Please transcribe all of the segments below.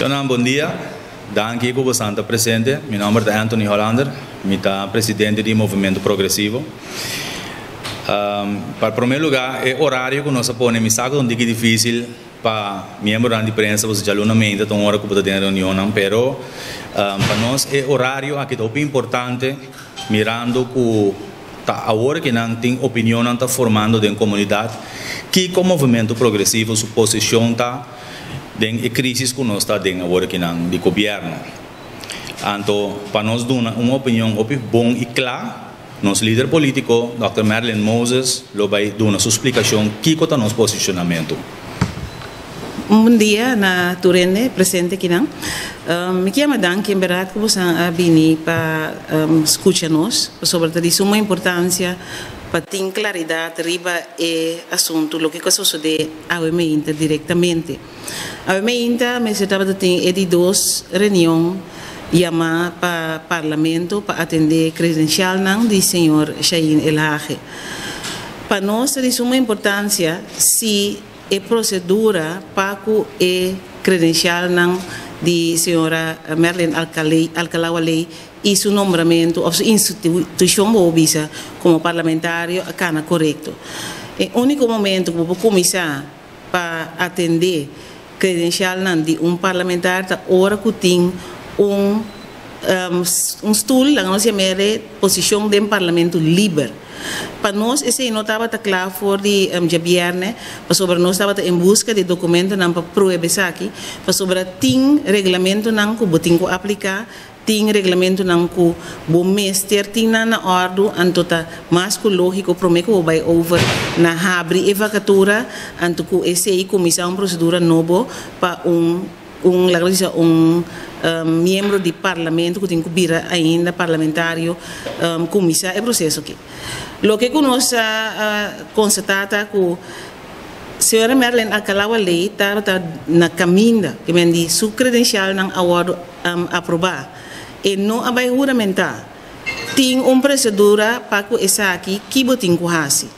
Shonnan bon dia, danki ku bosan ta presente. Mi nomber ta Anthony Hollander, mi ta presidente di Movimento Progresivo. Pa prome luga e orario ku nos a pone mi sa ku ta un tiki difisil pa miembronan di prensa pasobra djaluna meinta ta un ora ku bo ta den reunionnan pero pa nos e orario aki ta hopi importante mirando ku ta awor ki nan tin opinionnan ta formando den komunidat kiko Movimento Progresivo su posishon ta den e krisis ku nos ta den awor ki nan di gobièrnu. Anto pa nos duna un opinion hopi bon i kla. Nos lider politico, Dòkter Marilyn Moses, lo bay duna su splicacion kico ta nos posicionamento. Un bon dia na tur hende presente akinan. Mi kier ma danki en berdad ku bosan a bini pa skucha nos, pasobra ta di suma importansia pa tin klaridat riba e asuntu loke ku a sosodé awe meinta direktamente. Awe meinta mester tabata tin e di dos reunion yamá pa Parlamento pa atendé kredensialnan di señor Shain Elhage. Pa nos ta di suma importansia si e prosedura pa ku e kredensialnan di señora Merlin Alcalá-Wallé i su nombramentu òf su institushon bo por bisa komo parlamentario a kana korekto. E úniko momento ku bo por kuminsá pa atendé kredensialnan di un parlamentar ta ora ku tin un un stul, laga nos yam'e posishon den parlamento liber. Pa nos esei no tabata kla for di djabièrnè pasobra nos tabata en buska di dokumentonan pa prueba esaki, pasobra tin reglamentonan ku bo tin ku apliká. Tin reglamentonan ku bo mester tin nan na òrdu, anto ta mas ku lógiko promé ku bo bai over na habri e vakatura, anto ku esei kuminsá un prosedura nobo pa un un laga nos bisa un miembro di parlamento ku tin ku bira ainda parlamentario kuminsá e proseso aki. Loke ku nos a konstatá ta ku Señora Merlin Alcalá Waley tabata na kaminda, ke men di su kredensialnan a wòrdu aprobá. E no a bai huramentá. Tin un prosedura pa ku esaki ki bo tin ku hasi.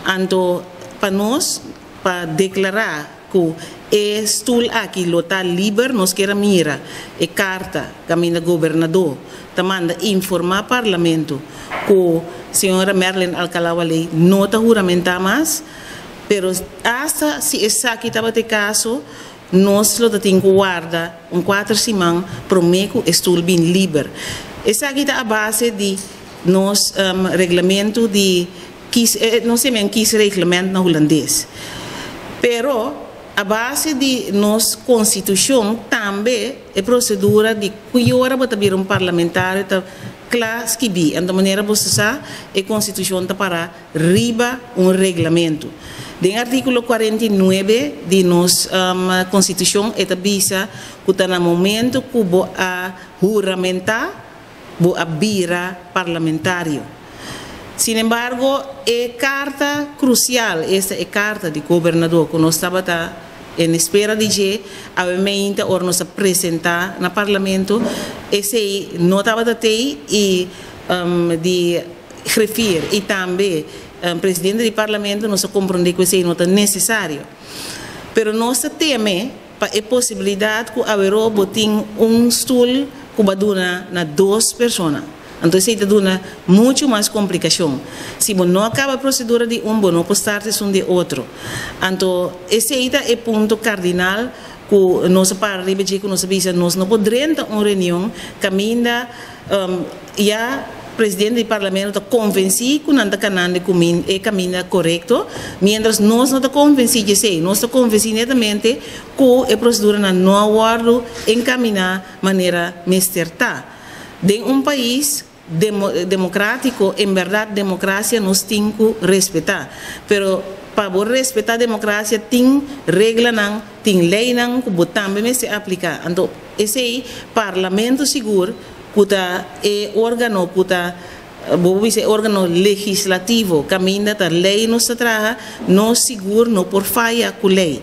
Anto pa nos pa deklará ku e stul aki lo ta liber nos kier a mira e karta kaminda gobernadó ta manda informá parlamento ku señora Merlin Alcalá Waley no ta huramentá mas. Pero asta si esaki tabata e kaso, nos lo ta tin ku warda un kuater siman promé ku e stul bin liber. Esaki ta a base di nos reglamentu di kies, nos yama en kiesreglement na hulandes. Pero a base di nos konstitushon tambe e prosedura di ki ora bo ta bira un parlamentario ta kla skibí. Anto manera bo sa e konstitushon ta para riba un reglamentu. Den artíkulo 49 di nos Konstitushon e ta bisa ku ta na momentu ku bo a huramentá bo a bira parlamentario. Sinembargo e karta krusial, esta e karta di gobernador ku nos tabata en espera di dje awe meinta ora nos a presentá na parlamento, esei no tabata tei i di Griffier y tambe presidente di parlamento nos a comprende cu esey no ta necesario. Pero nos ta teme pa e posibilidad cu awero bo tin un stoel cu bo a duna na dos persona. Anto esey ta duna mucho mas complicacion. Si bo no a caba e procedura di un bo no por start esun di otro. Anto esey ta e punto cardinal cu nos a para riba dje cu nos a bisa nos no por drenta un reunion caminda Ya presidente di parlamento ta konvensí ku nan ta kanando e kaminda korekto, miéntras nos no ta konvensí di esei. Nos ta konvensí netamente ku e proseduranan no a wòrdu enkaminá manera mester ta. Den un pais demokrátiko, en bèrdat demokrasia nos tin ku respetá. Pero pa bo respetá demokrasia tin reglanan, tin leinan ku bo tambe mester apliká. Anto esei parlamento sigur ku ta e organo ku ta, bo por bisa e organo legislativo kaminda ta lei nos ta traha, nos sigur no por faya ku lei.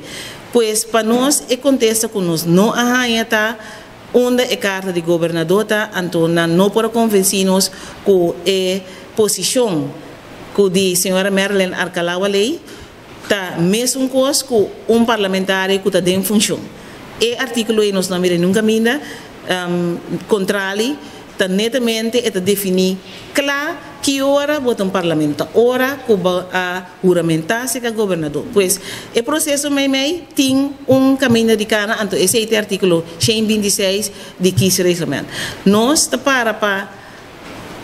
Pues pa nos e kontesta ku nos no a haña ta unda e karta di gobernadó ta, anto nan no por a konvensí nos ku e posishon ku di señora Marilyn Alcalá-Wallé ta mesun kos ku un parlamentario ku ta den funshon. E artíkulo ei nos no a mira nunka kaminda, kontrali, ta netamente e ta definí kla ki ora bo ta un parlamento, ora ku bo a huramentá serka gobernador. Pues, e proseso meimei tin un kaminda di kana, anto esei ta e artíkulo 126 di kiesreglement. Nos ta para pa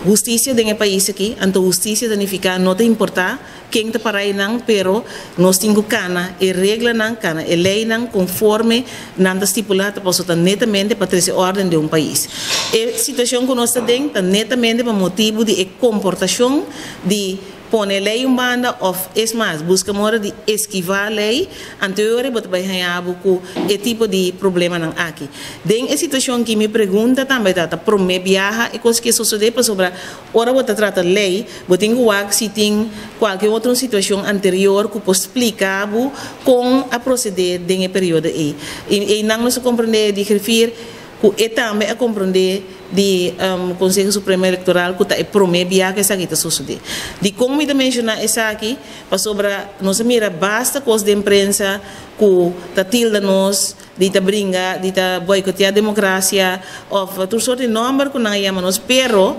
hustisia den e pais aki, anto hustisia ta nifiká no ta importá ken ta para einan, pero nos tin ku kana e reglanan, kana e leinan konforme nan ta stipulá, ta pasobra ta netamente pa trese órden den un pais. E situashon ku nos ta den ta netamente pa motibu di e komportashon di pone lei un banda òf es mas buska mora di eskivá lei, anto e ora bo ta bai haña bo ku e tipo di problemanan aki. Den e situashon ki mi pregunta tambe ta, ta promé biaha e kos ki a sosodé? Pasobra ora bo ta trata lei, bo tin ku wak si tin kualke otro situashon anterior ku por splika bo kon a prosedé den e periodo ei. I einan nos a komprendé di griffier ku e tambe a komprendé di Konseho Supremo Elektoral ku ta e promé bia ku esaki ta sosodé. Dikon mi ta menshoná esaki? Pasobra nos a mira basta kos den prensa ku ta tilda nos di ta bringa, di ta boikoteá demokrasia òf tur sort di nòmber ku nan a yama nos, pero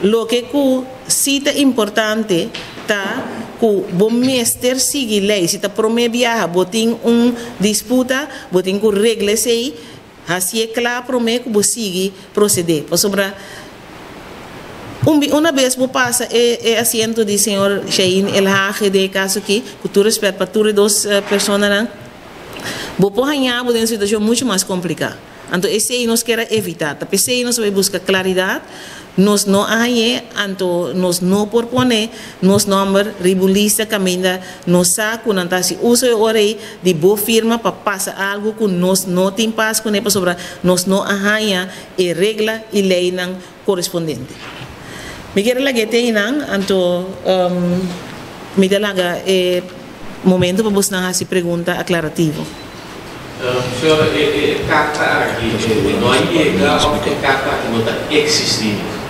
loke ku sí ta importante ta ku bo mester sigui lei. Si ta promé biaha bo tin un disputa, bo tin ku regla esei, hasié kla promé ku bo sigui prosedé. Pasobra un una bes bo pasa e e asiento di señor Shain Elhage den e kaso aki, ku tur rèspèt pa tur e dos personanan, Bo por haña bo den un situashon muchu mas kompliká. Anto esei nos kier a evitá. Ta p'esei nos a bai buska klaridat. Nos no a hañ'é, anto nos no por pone nos nòmber riba un lista kaminda nos sa ku nan ta hasi uso e ora ei di bo firma pa pasa algu ku nos no tin pas kuné pasobra nos no a haña e regla i leinan korespondente. Mi kier a laga e te einan, anto mi ta laga e. Momento pa bosnan hasi pregunta aklarativo. Señora, e karta aki no a yega òf e karta aki no ta eksistí mes?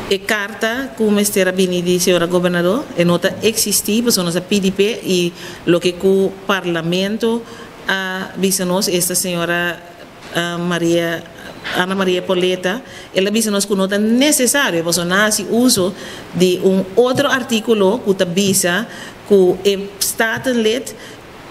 E karta ku mester a bini di señora gobernador e no ta eksistí pasobra nos a pidi p'e i loke ku parlamento a bisa nos esta señora Maria Ana Maria Poleta, el a bisa nos ku no ta nesesario pasobra nan a hasi uso di un otro artíkulo ku ta bisa ku e Statenlid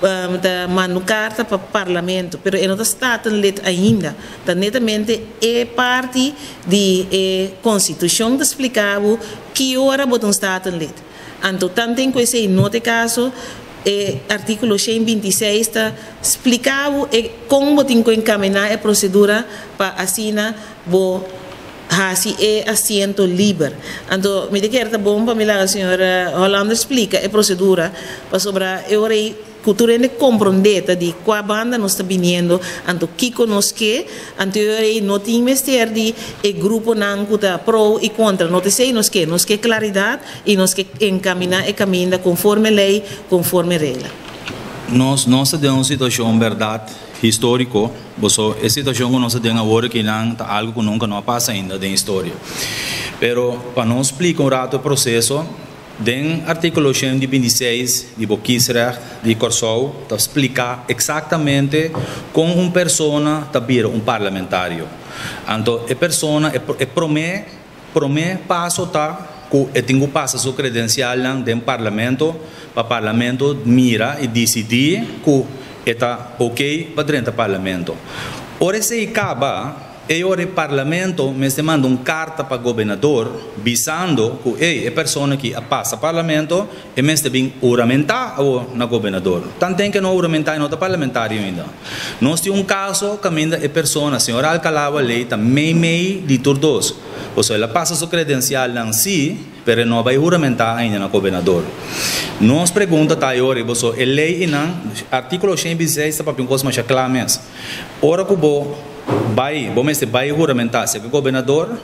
ta manda un karta pa Parlamento, pero e no ta Statenlid ainda, ta netamente e parti di e Konstitushon ta splika bo ki ora bo ta un Statenlid. Anto tanten ku esei no ta e kaso, E artíkulo 126 ta splika bo e kon bo tin ku enkaminá e prosedura pa asina bo hasi e asiento liber. Anto mi ta kere ta bon pa mi laga señor Hollander splika e prosedura pasobra e ora ei ku tur hende komprondé ta di kua banda nos ta biniendo, anto kiko nos ke, anto e ora ei no tin mester di e gruponan ku ta pro i kontra, no ta esei nos ke, nos ke klaridat. I nos ke enkaminá e kaminda konforme lei, konforme regla. Nos no ta den un situashon bèrdat históriko, boso e situashon ku nos ta den awor akinan ta algu ku nunka no a pasa ainda den historia. Pero pa nos splika un ratu e proseso, den artíkulo 126 di bo Kiesrecht di Kòrsou ta splika eksaktamente kon un persona ta bira un parlamentario. Anto e persona e promé Promé paso ta ku e tin ku pasa su kredensialnan den Parlamento pa Parlamento mira i disidí ku e ta oké pa drenta Parlamento. Ora esei kaba, e ora e Parlamento mester manda un karta pa Gobernador bisando ku ey e persona aki a pasa Parlamento, e mester bin huramentá awor na Gobernador. Tanten ke no huramentá e no ta parlamentario ainda. Nos tin un kaso kaminda e persona, señor Alcalá Waley, ta meimei di tur dos. Pasobra el a pasa su kredensialnan sí, pero e no a bai huramentá ainda na gobernador. Nos pregunta ta e ora ei, boso e lei einan, artíkulo 126 ta papia un kos masha kla mes. Ora ku bo bai, bo mester bai huramentá serka gobernador,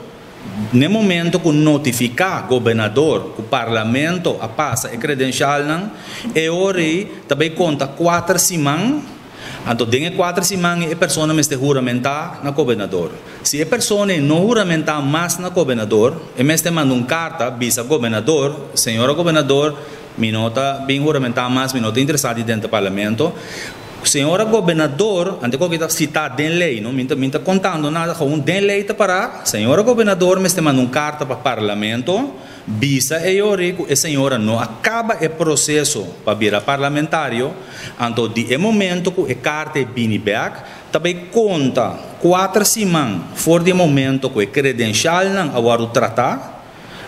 N'e momento ku notifiká gobernador ku parlamento a pasa e kredensialnan, e ora ei ta bai konta kuater siman, anto den e kuater siman ei e persona mester huramentá na gobernador. Si e persona ei no huramentá mas na gobernador, e mester manda un karta bisa gobernador, Señora gobernador, mi no ta bin huramentá mas, mi no ta interesá di drenta parlamento. Señora gobernador, anto ku ta sitá den lei, no? Mi ta kontando nada, gewoon den lei ta pará, señora gobernador mester manda un karta pa parlamento, bisa e ora ku e señora no a kaba e proseso pa bira parlamentario, anto di e momento ku e karta bini bèk, tambe konta 4 siman for di momento ku e kredensialnan a wòrdu tratá,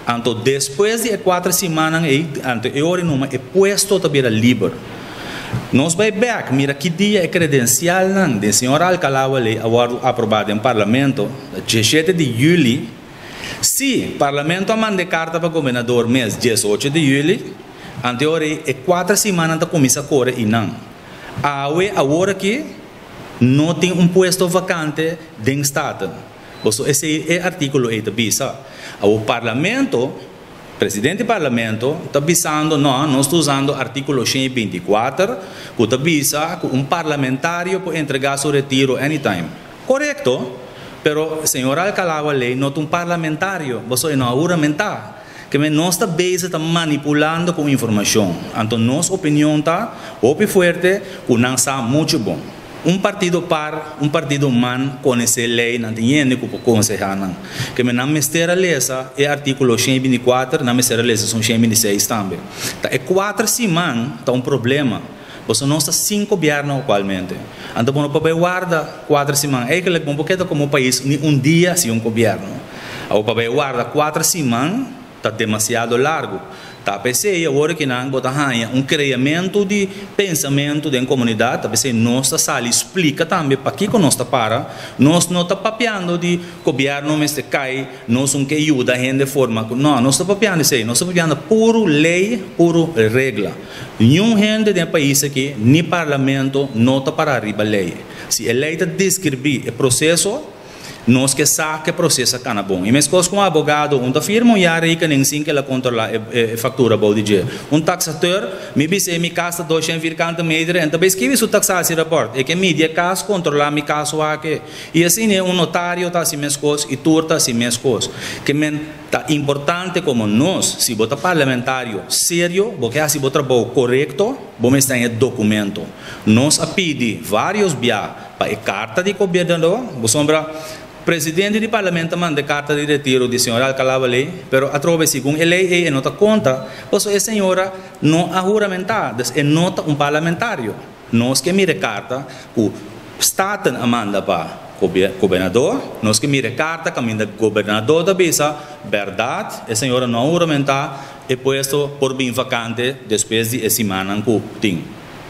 anto despues di e 4 siman ei, anto e ora numa e puesto ta bira liber. Nos bai bèk, mira ki dia e kredensialnan di señor Alcalá-Wallé a wòrdu aprobá den parlamento, 17 di yüli. Si parlamento a manda karta pa gobernador mes 18 di yüli, anto e 4 siman ta kuminsá kore i nan. Awe awor aki no tin un puesto vakante den Staten. Paso esei e artíkulo ei ta bisa. E parlamento, presidente di parlamento, ta bisando, no, nos ta usando artíkulo 124, ku ta bisa ku un parlamentario por entregá su retiro anytime. Korekto, pero señor Alcalá-Wallé no ta un parlamentario, bo no a huramentá. Ke men nos ta bezig ta manipulando ku informashon. Anto nos opinion ta, hopi fuerte, ku nan sa muchu bon. Un partido PAR, un partido MAN, konosé lei, nan tin hende ku por konsehá nan. Ke men nan mester a lesa e artíkulo 124, nan mester a lesa esun 126 tambe. Ta e 4 siman ta un problema. Paso nos ta sin gobièrnu aktualmente. Anto bo no por warda 4 siman. Eigenlijk bo no por komo pais ni un dia sin un gobièrnu. Òf pa warda 4 siman ta demasiado largu. Ta p'esei awor ku nan bo ta haña un kreamentu di pensamentu den komunidat, ta p'esei nos ta sali splika tambe pakiko nos ta para, nos no ta papiando di gobièrnu mester kai, nos no ke yuda hende forma, no, nos ta papiando esei, nos ta papiando puru lei, puru regla. Ningun hende den pais aki, ni parlamento, no ta para riba lei. Si e lei ta deskribí e proseso, nos ke sa ku e proseso kana bon. I meskos ku un abogado, un ta firma un jaarrekening sin ku el a kontrolá e faktura bou di dje. Un taxateur, mi bis'é mi kas ta 200 vierkante meter, e ta bai skirbi su taxatierapport. E ke midi e kas, kontrolá mi kas wak. I asina un notario ta hasi meskos i tur ta hasi meskos. Ke men ta importante komo nos, si bo ta parlamentario serio, bo ke hasi bo trabou korekto, bo mester e dokumento. Nos a pidi vários bia pa e karta di gobernador, bo sombra presidente di parlamento manda karta di retiro di señor Alcalá-Wallé, pero atrobe segun e lei e no ta konta, paso e señora no a huramentá, dus e no ta un parlamentario. Nos ke mira karta ku Staten a manda pa gobernador, nos ke mira karta kaminda gobernador ta bisa, bèrdat, e señora no a huramentá, e puesto por bin vakante despues di e simannan ku tin.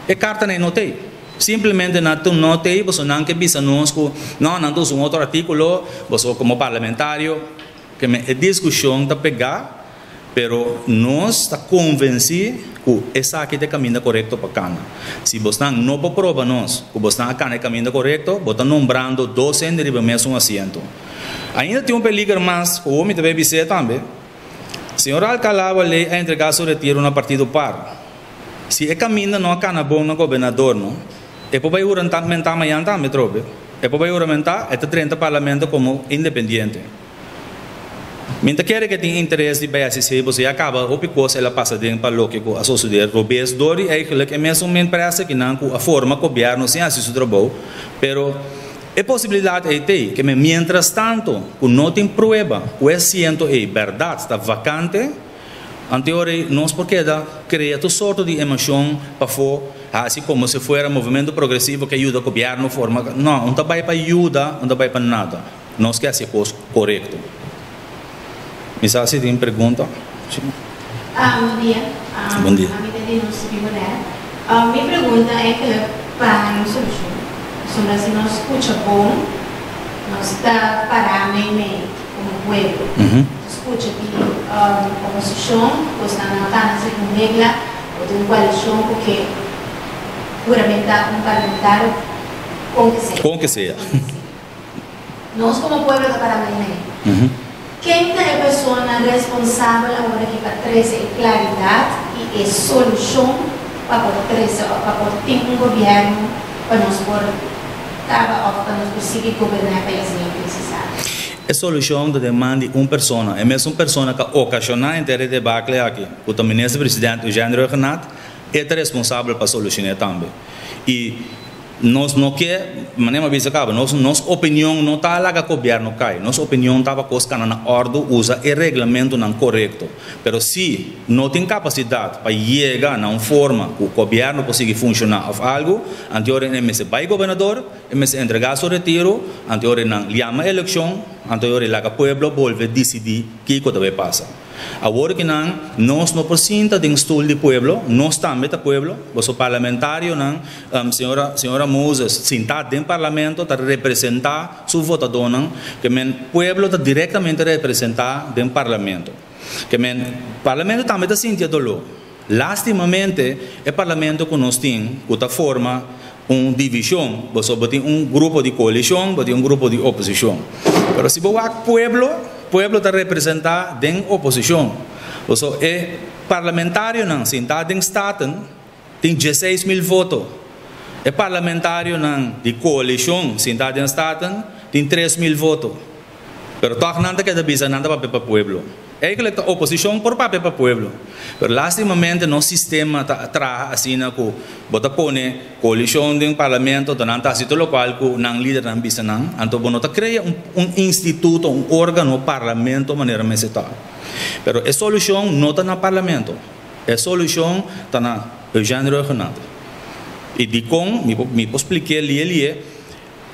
E karta no tin. Simplemente nan no tin, bo nan ke bisa nos ku no, nan un otro artíkulo, bo komo parlamentario, ke e diskushon ta pegá, pero nos ta konvensí ku esaki ta e kaminda korekto pa kana. Si bo no por proba nos, ku bo a kana e kaminda korekto, bo ta nombrando dos hende riba mesun asiento. Ainda tin un peliger mas, ku mi tambe bisa tambe. Señor Alcalá-Wallé a entregá su retiro na partido PAR. Si e kaminda no kana bon na gobernador, no? E por bai huramentá mañan tambe trobe. E por bai huramentá, e ta drenta parlamento komo independiente. Mi ta kere ku tin interes di BSC, bo a kaba hopi kos el a pasa den pa loke ku a sosodé. Robes dor di eigenlijk e mesun empresa ku nan ku a forma gobièrnu sin hasi su trabou, pero e posibilidat ei t'ei, ke mientras tanto ku no tin prueba ku e asiento ei bèrdat ta vakante, anto nos por keda krea tur sorto di emoshon pafó, asina komo si fuera Movementu Progresivo ku yuda gobièrnu forma. No, no ta bai pa yuda, no ta bai pa nada. Nos ke hasi kos korekto. Mi sa si tin pregunta? Ah, bon dia. Bon dia. Ami ta di Nos Biboner. Mi pregunta ta ku pa un solushon. Sobre si nos skucha bon, nos ta pará mei mei komo pueblo. Skucha di oposishon, ku ta na kana segun regla, òf di un koalishon ku ke huramentá un parlamentario, kon ke sea. Kon ke sea. Nos komo pueblo ta pará mei mei. Ken ta e persona responsabel awor aki pa trese klaridat i e solushon pa por trese pa por tin un gobièrnu pa nos por kaba òf pa nos por sigui goberná e pais den krisis aki? E solushon ta den man di un persona. E mesun persona ku a okashoná henter e debacle aki, ku ta minister presidente Eugene Rhuggenaath, e ta responsabel pa solushoná tambe. I Nos no ke, manera mi a bisa kaba, nos opinion no ta laga gobièrnu kai. Nos opinion ta pa kos kana na òrdu, usa e reglamentunan korekto. Pero si no tin kapasidat pa yega na un forma ku gobièrnu por sigui funshoná òf algu, anto ora e mester bai gobernador, e mester entregá su retiro, anto ora nan yama elekshon, anto ora laga pueblo bolbe disidí kiko ta bai pasa. Awor ki nan, nos no por sinta den stul di pueblo, nos tambe ta pueblo, boso parlamentarionan, señora, señora Moses sintá den parlamento ta representá su votadónan, ke men pueblo ta direktamente representá den parlamento. Ke men parlamento tambe ta sinti e doló. Lastimamente e parlamento ku nos tin ku ta forma un divishon, boso bo tin un grupo di koalishon, bo tin un grupo di oposishon. Pero si bo wak pueblo, pueblo ta representá den oposishon. Boso e parlamentarionan sintá den Staten tin 16.000 voto. E parlamentarionan di koalishon sintá den Staten tin 3000 voto. Pero tòg nan ta keda bisa nan ta papia pa pueblo. Eigenlijk ta oposishon por papia pa pueblo. Pero lastimamente nos sistema ta traha asina ku bo ta pone koalishon den parlamento ta nan ta hasi tur lokual ku nan lidernan bisa nan. Anto bo no ta krea un un instituto, un organo, parlamento manera mester ta. Pero e solushon no ta na parlamento. E solushon ta na Eugène Rhuggenaath. I dikon mi por mi por splik'é lie lie.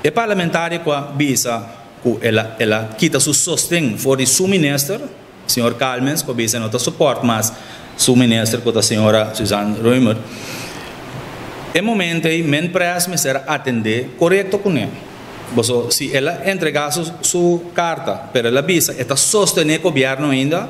E parlamentario ku a bisa ku el a el a kita su sosten for di su minister, señor Calmes, ku a bisa e no ta support mas su minister ku ta señora Suzanne Römer. E momento ei men pres mester a atendé korekto kuné. Boso si el a entregá su su karta pero el a bisa e ta sostené gobièrnu ainda,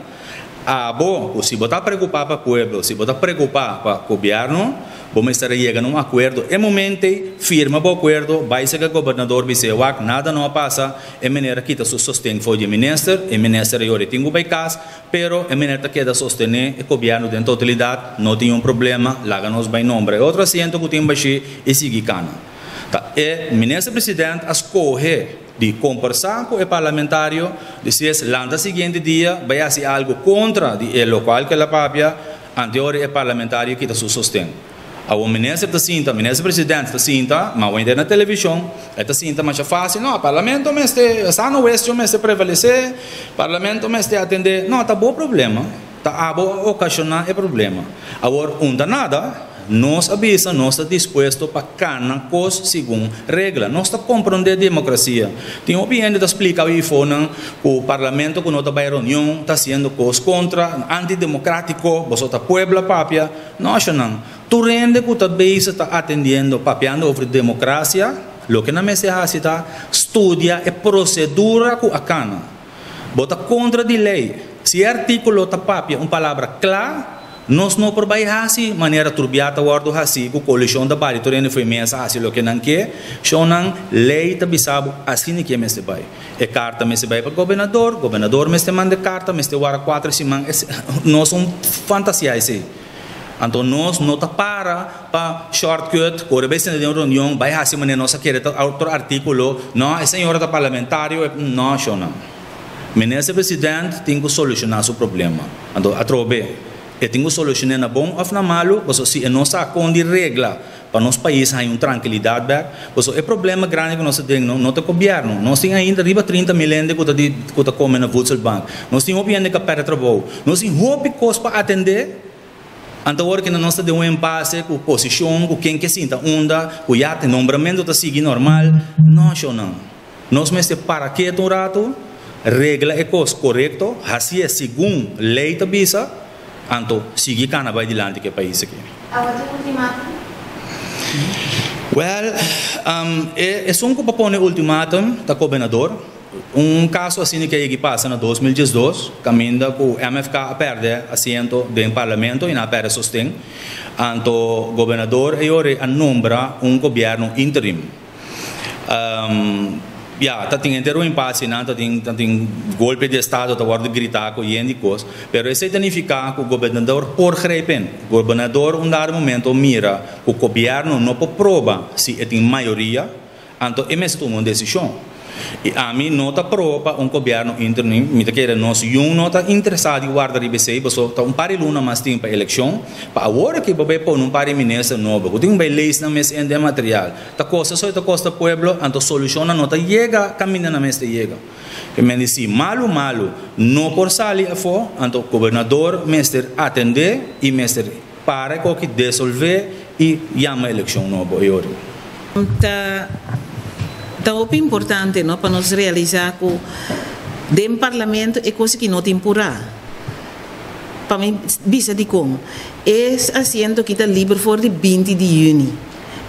abo ku si bo ta preokupá pa pueblo, si bo ta preokupá pa gobièrnu, Bo mester a yega na un akuerdo e momento ei, firma bo akuerdo, bai seka gobernador bis'é, Wak, nada no a pasa, e meneer a kita su sosten for di e minister, e minister a yora e tin ku bai kas, pero e meneer ta keda sostené e gobièrnu den totalidat, no tin un problema, laga nos bai nombra e otro asiento ku tin bashí i sigui kana. Ta e minister president a skohe di kombersá ku e parlamentario, di si es lanta siguiente dia bai hasi algu kontra di e lokual ku el a papia, Anteori e parlamentario kita su sosten. Awor minister ta sinta, minister president ta sinta, ma awor na television e ta sinta masha facil, no, parlamento mester, sano huicio mester prevalece, parlamento mester atende, no, ta bo problema, ta abo a ocasiona e problema. Awor, unda nada, nos a bisa nos ta dispuesto pa cana cos segun regla. Nos ta comprende democracia. Tin hopi hende ta splica awifonan cu parlamento cu no ta bay reunion ta haciendo cos contra, antidemocratico, boso ta pueblo a papia. No, ashonan. Tur hende cu ta bezig ta atendiendo, papiando over democracia, loke nan mester haci ta studia e procedura cu a cana. Bo ta contra di ley. Si e articulo ta papia un palabra cla, Nos no por bai hasi manera tur bia ta wòrdu hasí ku koalishon ta bari tur hende fo'i mesa hasi loke nan ke. Shownan, lei ta bisa bo asina ke mester bai. E karta mester bai pa gobernador, gobernador mester manda e karta, mester wara kuater siman. Nos un fantasia esei. Anto nos no ta para pa shortcut, kore bai sinta den un reunion, bai hasi manera nos a kere ta otro artíkulo. No, e señora ta parlamentario, no, shownan. Minister President tin ku solushoná su problema. Anto atrobe, e tin ku solushoné na bon òf na malu, pasobra si e no sa kon di regla pa nos pais haña un trankilidat bèk, pasobra e problema grandi ku nos ta den no, no ta gobièrnu. Nos tin ainda riba 30.000 hende ku ta di ku ta kome na voedselbank. Nos tin hopi hende ku a pèrdè trabou. Nos tin hopi kos pa atendé. Anto awor kende nos ta den un empase ku posishon, ku ken ke sinta unda, ku ya te nombramentu ta sigui normal. No, shownan. Nos mester para ketu un ratu, regla e kos korekto, hasié segun lei ta bisa, anto sigui kana bai dilanti ku e pais aki. Awa tin ultimatum? Wèl, esun ku pa pone ultimatum ta gobernador. Un kaso asina ke a yegi pasa na 2012, kaminda ku MFK a pèrdè asiento den parlamento i nan a pèrdè sosten. Anto gobernador e yori a nombra un gobièrnu interim. Ya, ta tin henter un impasse nan, ta tin, ta tin golpe di estado ta wòrdu gritá ku yen di kos, pero esei ta nifiká ku gobernador por grijp in. Gobernador un dado momento mira ku gobièrnu no por proba si e tin mayoria, anto e mester tuma un desishon. I ami no ta pro pa un gobièrnu interim, mi ta kere nos yun no ta interesá di warda riba esei, paso ta un par di luna mas tin pa elekshon, pa awor aki bo bai pone un par di minister nobo ku tin bai leis nan mes en den material, ta kosta so i ta kosta pueblo, anto solushonnan no ta yega kaminda nan mester yega. Ke men di si malu malu no por sali afó, anto gobernador mester atendé i mester para e koki, desolvé i yama elekshon nobo e ora. Ta hopi importante, no, pa nos realisá ku den parlamento e kos aki no tin purá. Pa mi bisa dikon, e asiento aki ta liber for di 20 di yüni.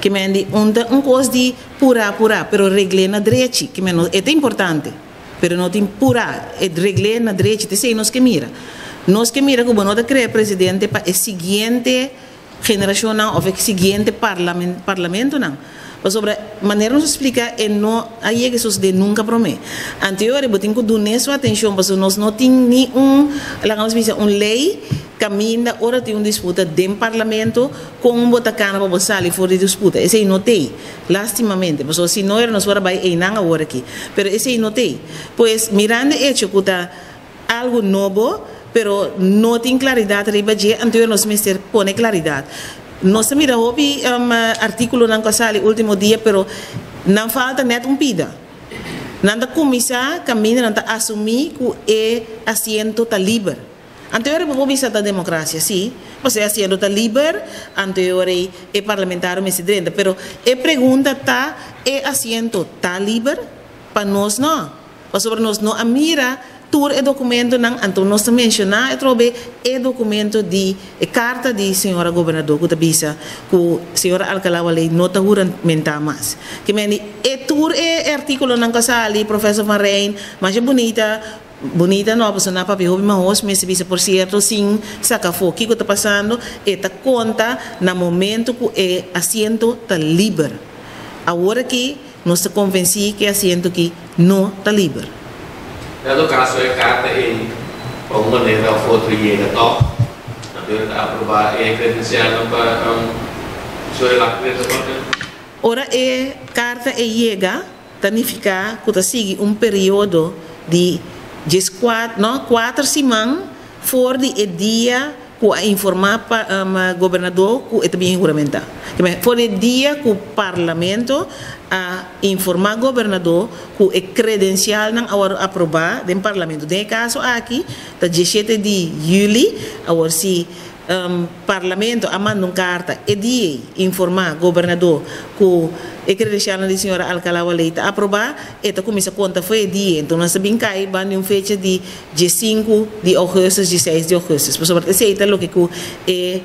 Ke men di un ta un kos di purá purá, pero regl'é na drechi, ke men e ta importante, pero no tin purá, e regl'é na drechi, ta esei nos ke mira. Nos ke mira ku bo no ta krea presidente pa e siguiente generashonnan òf e siguiente parlamentonan. Pasobra manera nos a splika e no a yega sosodé nunka promé. Anterior bo tin ku dun'é su atenshon pasobra nos no tin ni un, laga nos bisa, un lei kaminda ora tin un disputa den parlamento kon bo ta kana pa bo sali for di disputa. Esei no t'ei, lastimamente, pasobra si no era nos por a bai einan awor aki. Pero esei no t'ei. Pues mirando e echo ku ta algu nobo, pero no tin klaridat riba dje, anto nos mester pone klaridat. Nos ta mira hopi artíkulonan ku a sali último dia, pero nan falta nèt un pida. Nan ta kuminsá kaminda nan ta asumí ku e asiento ta liber. Anto e ora bo por bisa ta demokrasia, sí, pasobra e asiento ta liber, anto e ora ei e parlamentario mester drenta. Pero e pregunta ta, e asiento ta liber? Pa nos no. Pasobra nos no a mira tur e dokumentonan, anto nos ta menshoná atrobe e dokumento di e karta di señora gobernador ku ta bisa ku señora Alcalá Wallé no ta huramentá mas. Ke mende e tur e artíkulonan ku a sali, profesor Van Rijn, masha bunita, bunita no, pasobra nan a papia hopi mahos, mester bisa por sierto sin saka afó kiko ta pasando, e ta konta na momento ku e asiento ta liber. Awor aki. Nos ta konvensí ku e asiento akí no ta liber. Dado kaso e karta ei pa un manera òf otro yega tòg, nan debe ta aprobá e kredensialnan pa su relak drenta parlamento. Ora e karta ei yega, ta nifiká ku ta sigui un periodo di dieskuater, no, kuater siman for di e dia ku a informá pa gobernador ku e ta bien huramentá. For di e dia ku parlamento a informá gobernador ku e kredensialnan a wòrdu aprobá den parlamento. Den e kaso aki ta 17 di yüli. Awor si Parlamento a manda un karta e dia ei informá gobernador ku e kredensialnan di señora Alcalá Waley ta aprobá, e ta kuminsá konta for e dia ei. Enton nos ta bin kai banda di un fecha di 5 di ougùstus, 16 di ougùstus, pasobra esei ta loke ku e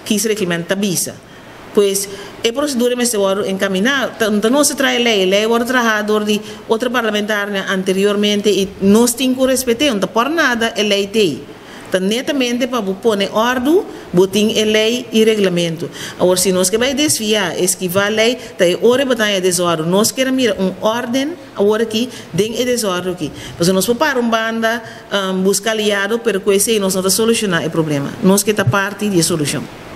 kiesreglement ta bisa. Pues, e prosedura mester wòrdu enkaminá. Ta no ta nos ta traha e lei, e lei a wòrdu trahá dor di otro parlamentarionan anteriormente i nos tin ku respet'é. No ta por nada e lei t'ei. Ta netamente pa bo pone òrdu, bo tin e lei i reglamentu. Awor, si nos ke bai desviá, eskivá lei, ta e ora bo ta haña desòrdu. Nos kier a mira un órden. Awor aki, den e desòrdu aki. Pasobra nos por para un banda, buska aliado, pero ku esei nos no ta solushoná e problema. Nos ke ta parti di e solushon.